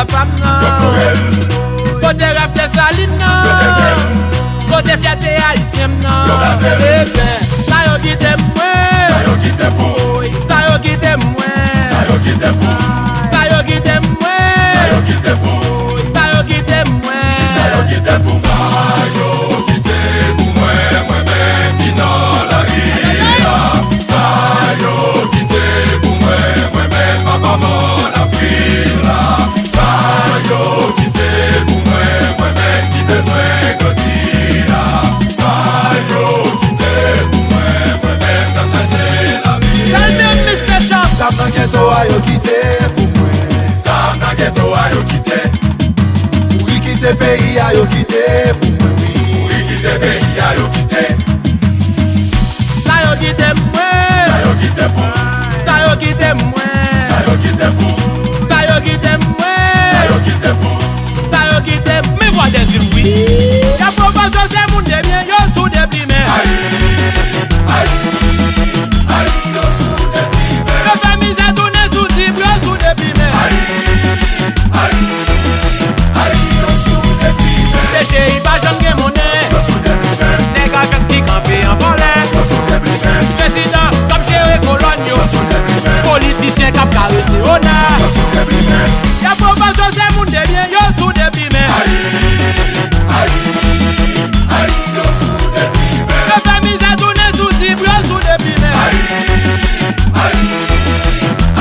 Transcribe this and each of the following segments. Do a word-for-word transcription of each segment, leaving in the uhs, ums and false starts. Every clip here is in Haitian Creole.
Fanm nan. Kote rèv Desalin nan? Kote fyète ayisyen m nan? Ebyen, sa yo kite pou mwen. Sa yo kite pou mwen. Sa yo kite pou mwen. Sa yo kite pou mwen. Sa yo kite pou mwen. Sa yo kite pou mwen. Sa yo kite pou mwen. Sa yo kite pou mwen. Sa yo kite pou mwen, mwen menm ki nan lari a. Sa yo kite pou mwen, mwen menm papa m an avril la. Sa yo kite pou mwen, mwen menm ki bezwen grandi la. Sa yo kite pou mwen, mwen menm k ap chache lavi. Tèl menm, Mister Chop. Zam nan geto a yo kite pou mwen. Zam nan geto a yo kite. Kouri kite peyi a yo kite pou mwen, wi. Kouri kite peyi a yo kite. Sa yo kite pou mwen. Sa yo kite pou mwen. Sa yo kite pou mwen. Sa yo kite pou mwen. Sa yo kite pou mwen. Sa yo kite pou mwen. Sa yo kite pou mwen. Men vwa dèzil, wi. Y ap pwopoze se moun de byen, yo sou de plimen. Ay, ay, ay, yo sou de plimen. Yo fè mizè tounen sou tib, yo sou de plimen. Ay, ay, ay, yo sou de plimen. P T I pa janm gen monnen. Yo sou de plimen. Nèg avès ki kanpe an vòlè. Yo sou de plimen. Prezidan k ap jere kolòn yo. Yo sou de plimen. Politisyen k ap karese ona. Yo sou de plimen. Y ap pwopoze se moun de byen, yo sou de plimen. Ay, ay, ay, yo sou de plimen. Yo fè mizè tounen sou tib, yo sou de plimen. Ay, ay,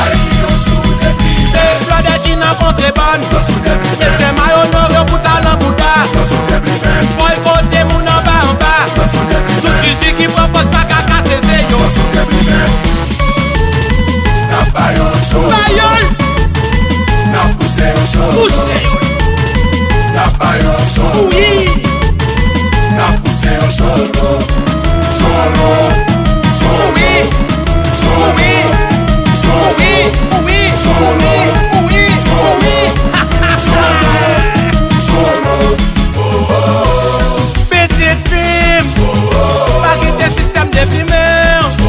ay, yo sou de plimen. Se flòdè ki nan kontrebann. Yo sou de plimen. Mesye Mayonò yo pou talan bouda. Yo sou de plimen. Bòykote moun anba anba. Yo sou de plimen. Tout zizi ki pran pòz pa ka kase ze yo. Yo sou de plimen. N ap ba yo cho. Ba yo l. N ap pouse yo cho. Pouse yo. N ap ba yo cho. Wi. N ap pouse yo cho. Cho, cho, cho. Wi. Cho, wi. Cho, wi. Cho, wi. Cho, wi. Cho, wi. Cho, wi. Cho, wi. Pitit fi m, pa kite sistèm deprime w.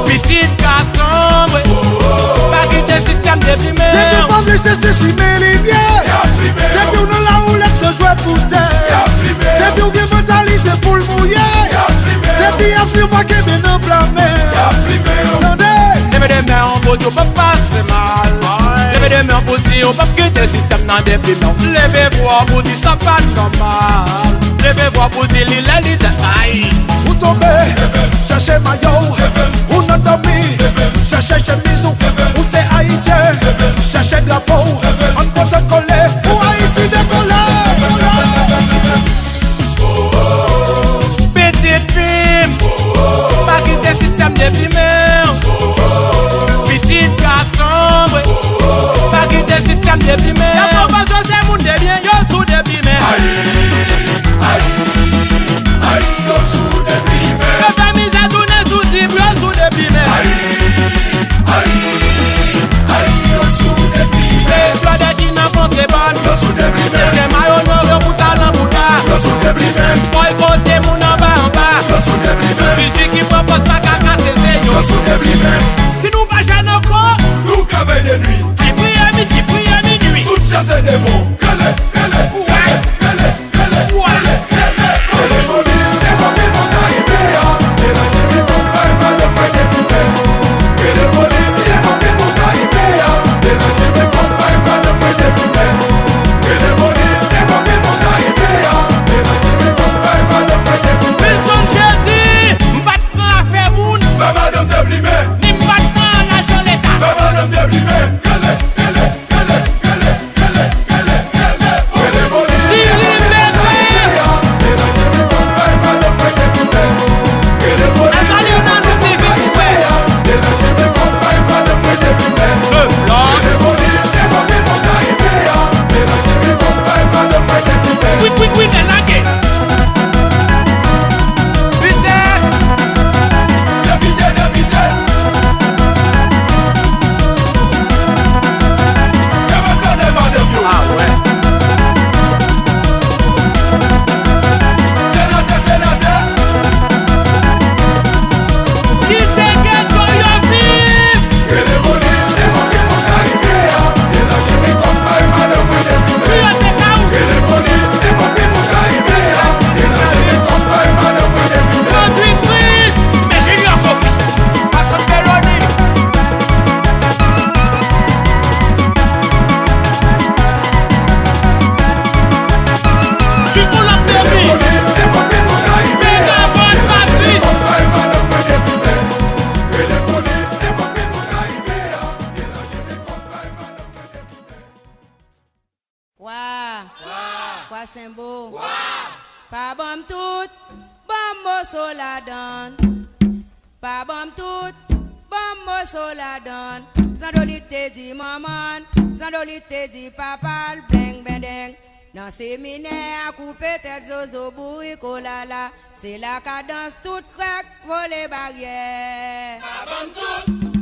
Pitit gason m, pa kite sistèm deprime w. Depi w pa vle chèche chimen limyè, depi w nan lawou lèt nan jwèt pou tè, depi w gen mantalite poul mouye, depi y ap fri w pa kenbe nan pla men. Tande! Leve de men w pou di w p ap pase mal. Leve de men w pou di w p ap kite sistèm nan deprime w. Leve vwa w pou di sa pa nòmal. Leve vwa w pou di li lè li tèt ay. Ou tonbe, chèche mayo w. Ou nan dòmi, chèche chemiz ou. Ou se ayisyen, chèche drapo w. Ann pote kole pou Ayiti dekole. Pitit fi m, pa kite sistèm deprime w. Pitit gason m, pa kite sistèm deprime w. Y ap pwopoze se moun de byen, yo sou deprime. Ay, ay, ay, yo sou deprime. Yo fè mizè tounen sou tib, yo sou deprime. Ay, ay, ay, yo sou deprime. Senbo. Pa ban m tout, ban m moso ladann. Pa ban m tout, ban m moso ladann. Zandolit te di manman l, Zandolit te di papa l, bleng bendeng. Nan seminè a koupe tèt zozo bourik olala. Se la kadans tout krèk vole baryè. Pa ban m tout,